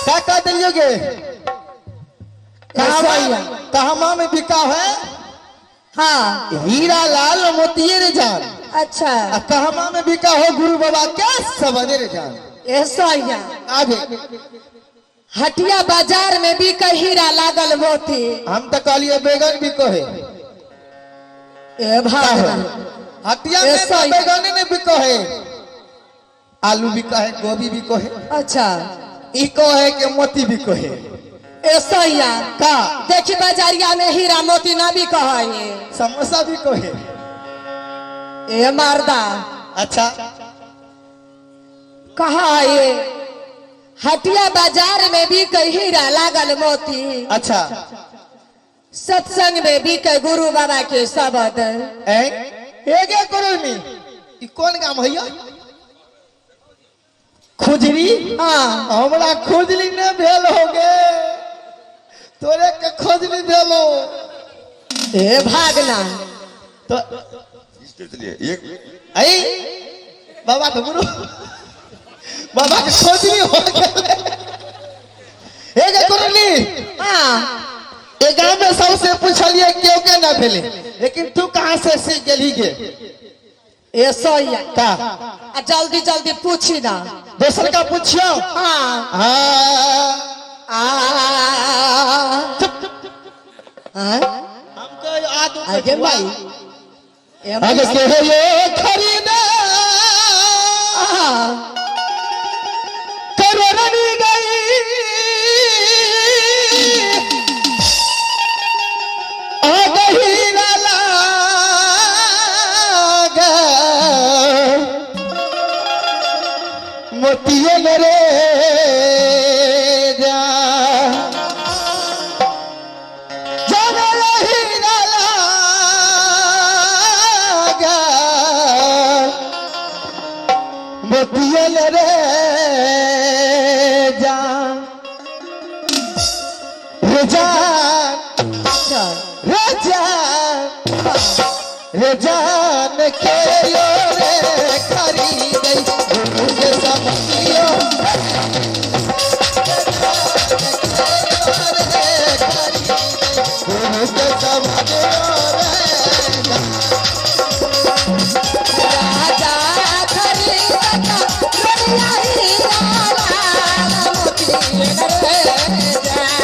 का का दिलियो गे? ऐसा ही है। कहमा में बिका है? हाँ। हीरा लाल मोतिये रे जान। अच्छा। आ कहमा में बिका हो गुरु बाबा के सबदे रे जान। ऐसा ही है। आगे। हटिया बाजार में भी कई हीरा लागल मोती। हम तो कहलिए बैगन बिको है। ए भागना। हटिया में ऐसा तो ही है। बैगन नहीं बिको है, आलू बिको है, गोभी बिको है। अच्छा। ई को है के मोती बिको है। ऐसा ही है। का? देखी बाजारिया में हीरा मोती ना भी कहे। समोसा बिको है। ए मर्दा। अच्छा। कहा ये हटिया बाजार में भी कई हीरा लागल मोती। अच्छा। सत्संग में भी कई गुरु बाबा के शब्द। ए एगे करो नी, ई कोन गाम हैया? खुजरी? हाँ। हमरा खुजली ने भेल हो गे, तोरे के खुजली भेलो। ए भागना। तो एक आई बाबा के गुरु बाबा के खुजली हो गेल। एगे करो नी। हाँ। ए गांव में सबसे पूछलिए क्यों के ना भेले, लेकिन तू कहाँ से सीख गेली गे? ऐसा ही है। का? आ जल्दी जल्दी पूछी ना। दोसर का पूछियो। हाँ। हाँ। आ चुप। हाँ? हमको आदू आगे भाई। ए अब भाई। के ये खरीदा हाँ। करोड़नी गई आ गई लागा मोतिये रे जा जन हीरा लागा मोतियन रे जान रे जान। अच्छा। रे जान रे जान के यो रे खरीदई गुरु के समझियो गुरु के समझियो रे जान। राजा खरीदता लोरिया हीरा लाल मोती रे जान।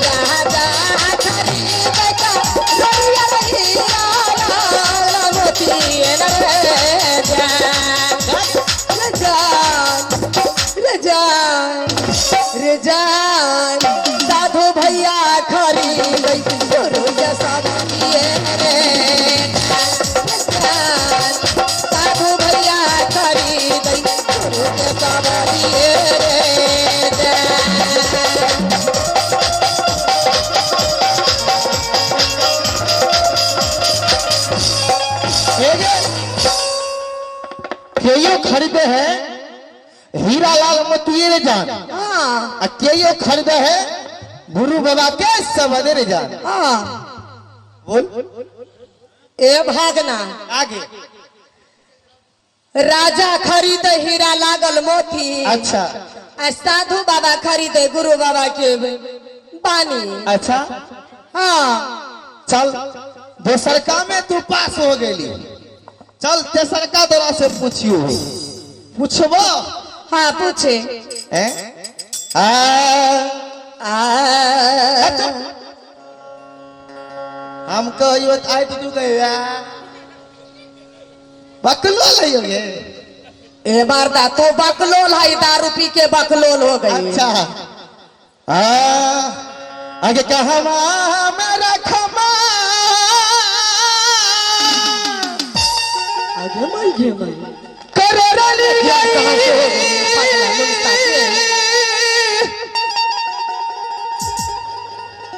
राजा खरीदता लोरिया हीरा लाल मोती रे जान। रे जान रे जान रे जान साधु भैया खरीद गुरु जैसा दिए रे जान। साधु भैया खरीद गुरु जैसा दिए रे जान। केयो खरीदे है हीरा लाल मोतिये रे जान। हाँ। आ केयो खरीदे है गुरु बाबा के सबदे रे जान। हाँ। बोल। ए भागना। आगे। राजा खरीद हीरा लागल मोती। अच्छा। आ साधु बाबा खरीदे गुरु बाबा के बानी। अच्छा। हाँ। चल दोसरका में तू पास हो गेली, चल तेसरका तोरा से पूछियो, पूछबो? हाँ पूछे। हैं? आ आ हम कहियो आइ तू गया बकलो लइयो गे। ए मर्दा तो बकलोल है, दारू पी के बकलोल हो गई। अच्छा। आ आगे कहवा मेरा खमा आगे मई गे मई करोड़नी यार कहाँ से हो गई गई? पागल लोग साथे हैं।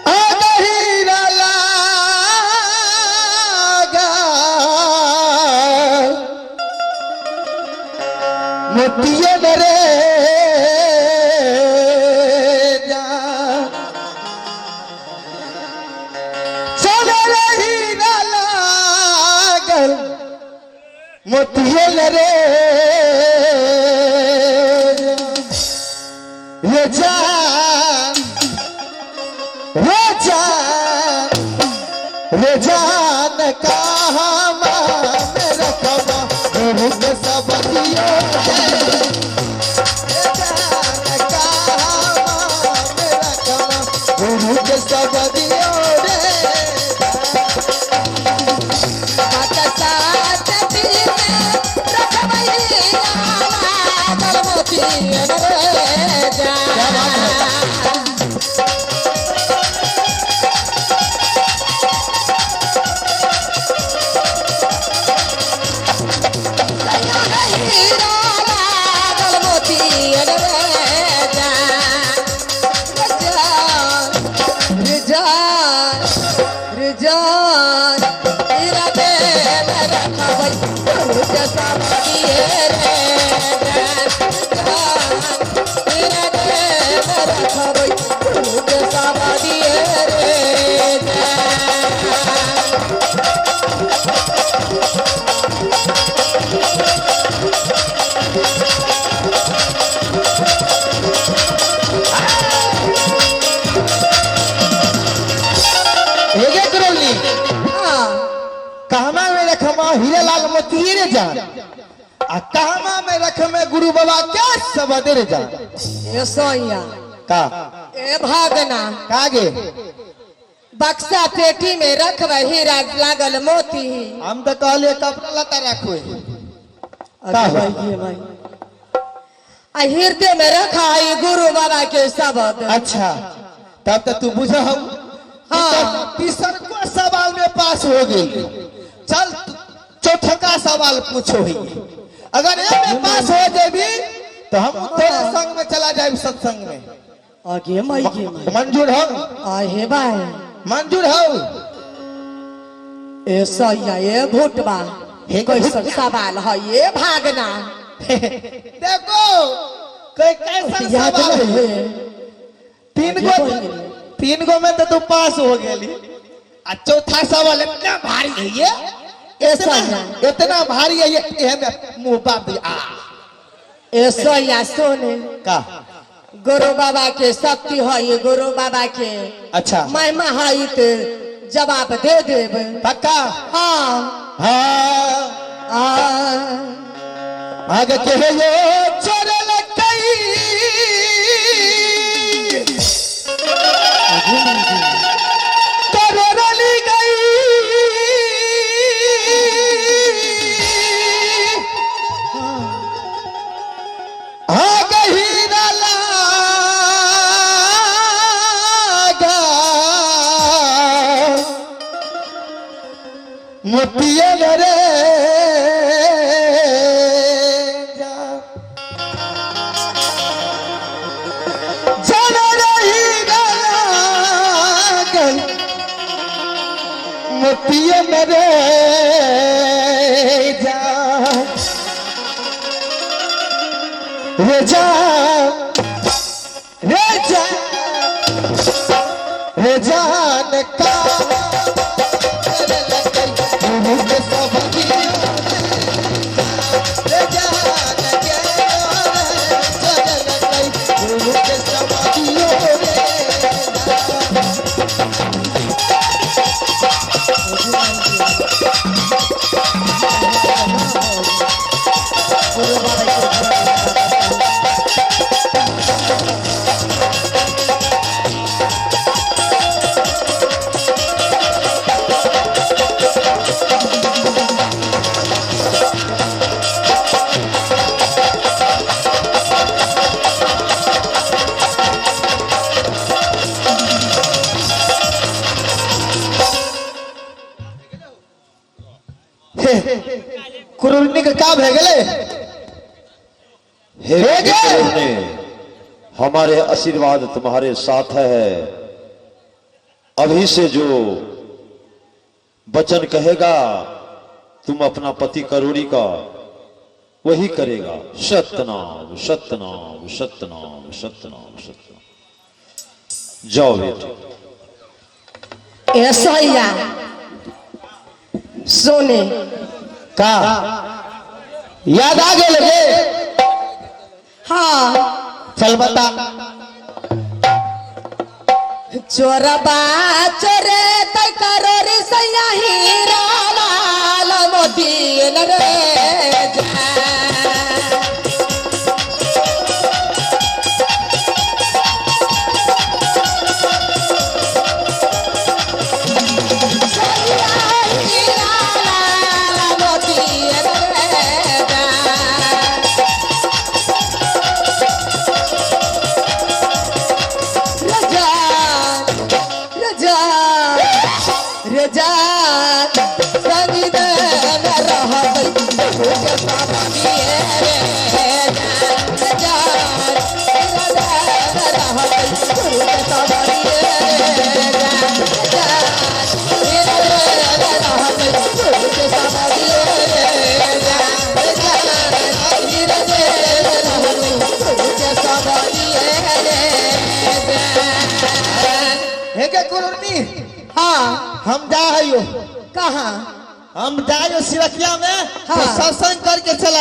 आ गहीरा लागा मोतियन रे जा चल रही लागा लागल मोतियल रे रे जान रे जान रे जान कहाँ में रखबा गुरु के सबदियो रे जान कहाँ में रखबा गुरु के सबदियो रे बक्सा पेटी में रखबै हीरा लागल मोतियन रे जान। हीरा लागल मोतियन रे जान। रे जान, रे जान, हीरा देल रखबै गुरु के सबदिये रे जान। हीरा देल रखबै गुरु के सबदिये रे जान। हेगे करौली हाँ, कहमा में रखमा हीरा लाल मोती रे जान आ कहमा में रखमे गुरु बाबा के सबद रे जान ए सोइया का ए भागना का गे बक्सा पेटी में रखबै हीरा लागल मोती हम तो कहलिए कपड़ा लता रखो का अरे हो? भाई भाई आ हृदय में रखा है गुरु बाबा के शब्द अच्छा तब तो तू बुझ हम हाँ। तीसर को सवाल में पास हो गई चल चौथा का सवाल पूछो ही अगर ए में पास हो जेबी तो हम तेरे संग में चला जाए सत्संग में आगे माई गे माई मंजूर हो आहे भाई मंजूर हो ए सैया ए भोटबा हे कैसन सवाल है ये भागना देखो कोई कैसा याद सवाल नहीं है है तीन गो तीन गो में तो तू पास हो गेली आ चौथा सवाल इतना भारी है ये ए इतना सैया इतना भारी है ये ये में मुंह बाप दे आ ए सैया सोने का गुरु बाबा के शक्ति है ये गुरु बाबा के अच्छा महिमा है ते जवाब दे देब पक्का हाँ हाँ आ आगे के यो चरल कई कररली गई आ गही लागा मोतियल रे जा। जल रही लागल मोतियल रे जा रे जा रे जा रे जान का गुरु के सबदियो रे जान के गुरु के सबदियो रे कुरुनी के का भे गेले हे हे गे! ने हमारे आशीर्वाद तुम्हारे साथ है अभी से जो वचन कहेगा तुम अपना पति करोड़ी का वही करेगा सतनाम सतनाम सतनाम सतनाम सतनाम जाओ बेटे ए सैया सोने। का याद आ गेल रे? हाँ। चल बता। चोरबा चोरे तय करो रे सैया हीरा लाल मोती न रे जा। सैया हीरा लाल मोती न रे जा। रजान रजान रजान संग रहबै के साथी रे रजान रजान रहबै के साथी रे रजान रहबै के साथी रे रजान रहबै के साथी रे। हे के कुरनी। हाँ। हम जा हयो। कहाँ? हम जायो सिरकिया में। हाँ। तो सत्संग करके चला।